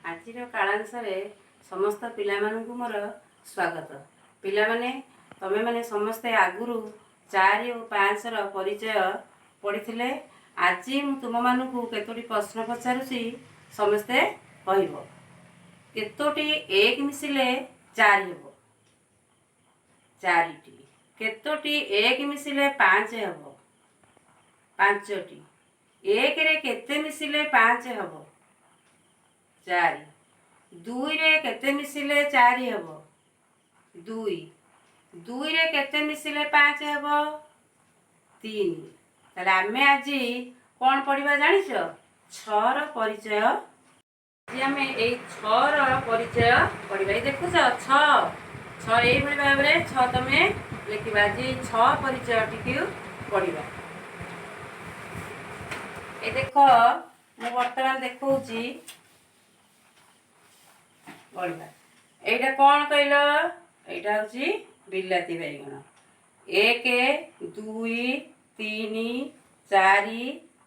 ଆଜିର କାଳାଂଶରେ ସମସ୍ତ ପିଲାମାନଙ୍କୁ ମୋର ସ୍ୱାଗତ। ପିଲାମାନେ, ତମେମାନେ ସମସ୍ତେ ଆଗରୁ 4 ଓ 5ର ପରିଚୟ ପଢ଼ିଥିଲେ। ଆଜି ମୁଁ ତୁମମାନଙ୍କୁ କେତୋଟି ପ୍ରଶ୍ନ ପଚାରୁଛି, ସମସ୍ତେ କହିବ। କେତୋଟି 1 ମିଶିଲେ 4 ହେବ? ଚାରିଟି। କେତୋଟି 1 ମିଶିଲେ 5 ହେବ? ପାଞ୍ଚଟି। 1ରେ କେତେ ମିଶିଲେ 5 ହେବ? ଚାରି। 2ରେ କେତେ ମିଶିଲେ 4 ହେବ? 2। 2ରେ କେତେ ମିଶିଲେ 5 ହେବ? ତିନି। ତାହେଲେ ଆମେ ଆଜି କ'ଣ ପଢ଼ିବା ଜାଣିଛ? 6ର ପରିଚୟ। ଆଜି ଆମେ ଏଇ 6ର ପରିଚୟ ପଢ଼ିବା। ଏଇ ଦେଖୁଛ 6, 6, ଏଇଭଳି ଭାବରେ 6 ତମେ ଲେଖିବା। ଆଜି ଏଇ 6 ପରିଚୟଟିକୁ ପଢ଼ିବା। ଏ ଦେଖ, ମୁଁ ବର୍ତ୍ତମାନ ଦେଖଉଛି, ପଢ଼ିବା। ଏଇଟା କ'ଣ କହିଲ? ଏଇଟା ହଉଛି ବିଲାତି ବାଇଗଣ। 1, 2, 3, 4,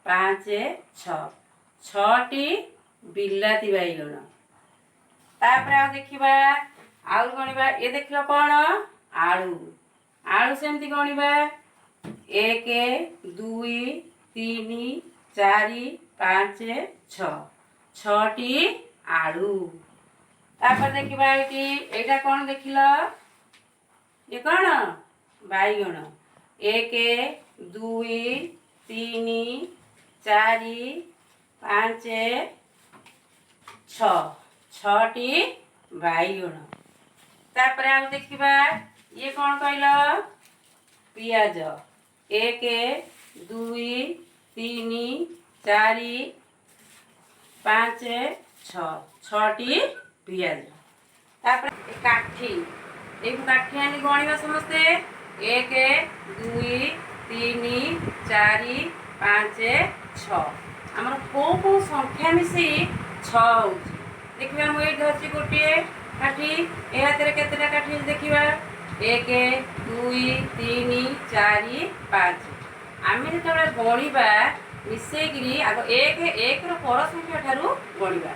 5, 6। ଛଅଟି ବିଲାତି ବାଇଗଣ। ତାପରେ ଆଉ ଦେଖିବା, ଆଉ ଗଣିବା। ଏ ଦେଖିଲ କ'ଣ? ଆଳୁ। ଆଳୁ ସେମିତି ଗଣିବା। 1, 2, 3, 4, 5, 6। ଛଅଟି ଆଳୁ। ତାପରେ ଦେଖିବା ଏଇଠି, ଏଇଟା କ'ଣ ଦେଖିଲ? ଇଏ କ'ଣ? ବାଇଗଣ। 1, 2, 3, 4, 5, 6। ଛଅଟି ବାଇଗଣ। ତାପରେ ଆଉ ଦେଖିବା, ଇଏ କ'ଣ କହିଲ? ପିଆଜ। 1, 2, 3, 4, 5, 6। ଛଅଟି ପିଆଜ। ତାପରେ ଏ କାଠି, ଏଇ କାଠି ଆଣି ଗଣିବା ସମସ୍ତେ। 1, 2, 3, 4, 5, 6। ଆମର କୋଉ କୋଉ ସଂଖ୍ୟା ମିଶି 6 ହଉଛି ଦେଖିବା। ମୁଁ ଏଇଠି ଧରିଛି ଗୋଟିଏ କାଠି। ଏ ହାତରେ କେତେଟା କାଠି ଅଛି ଦେଖିବା। 1, 2, 3, 4, 5। ଆମେ ଯେତେବେଳେ ଗଣିବା ମିଶେଇକିରି, ଆଗ 1, 1ର ପର ସଂଖ୍ୟା ଠାରୁ ଗଣିବା।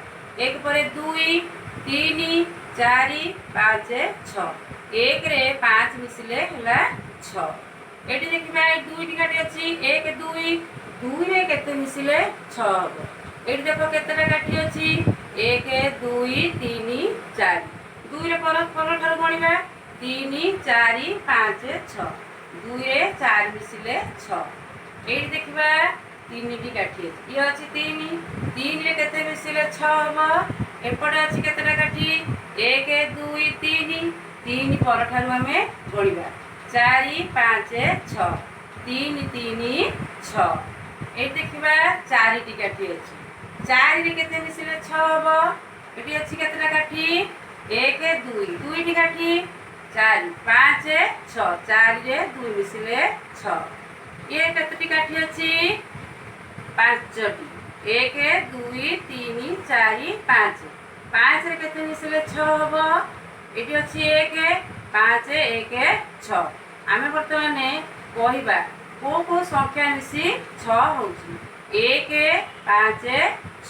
1 ପରେ 2, 3, 4, 5, 6। 1ରେ 5 ମିଶିଲେ ହେଲା 6। ଏଠି ଦେଖିବା, ଏଇ ଦୁଇଟି କାଠି ଅଛି। 1, 2। 2ରେ କେତେ ମିଶିଲେ 6 ହବ? ଏଇଠି ଦେଖ କେତେଟା କାଠି ଅଛି। 1, 2, 3, 4। 2ରେ ପର ଠାରୁ ଗଣିବା। 3, 4, 5, 6। 2ରେ 4 ମିଶିଲେ 6। ଏଇଠି ଦେଖିବା, ତିନିଟି କାଠି ଅଛି। ଇଏ ଅଛି 3। 3ରେ କେତେ ମିଶିଲେ 6 ହବ? ଏପଟେ ଅଛି କେତେଟା କାଠି? 1, 2, 3। 3 ପରଠାରୁ ଆମେ ଗଣିବା। 4, 5, 6। 3, 3, 6। ଏଇଠି ଦେଖିବା, ଚାରିଟି କାଠି ଅଛି। 4ରେ କେତେ ମିଶିଲେ 6 ହବ? ଏଠି ଅଛି କେତେଟା କାଠି? 1, 2। ଦୁଇଟି କାଠି। 4, 5, 6। 4ରେ 2 ମିଶିଲେ 6। ଇଏ କେତୋଟି କାଠି ଅଛି? ପାଞ୍ଚଟି। 1, 2, 3, 4, 5। 5ରେ କେତେ ମିଶିଲେ 6 ହବ? ଏଠି ଅଛି 1, 5, 1, 6। ଆମେ ବର୍ତ୍ତମାନ କହିବା କୋଉ କୋଉ ସଂଖ୍ୟା ମିଶି 6 ହଉଛି। 1, 5,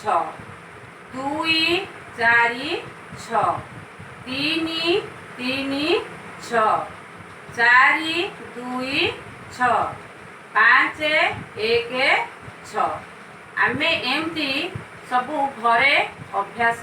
6, 2, 4, 6, 3, 3, 6, 4, 2, 6, 5, 1, 6। ଆମେ ଏମିତି ସବୁ ଘରେ ଅଭ୍ୟାସ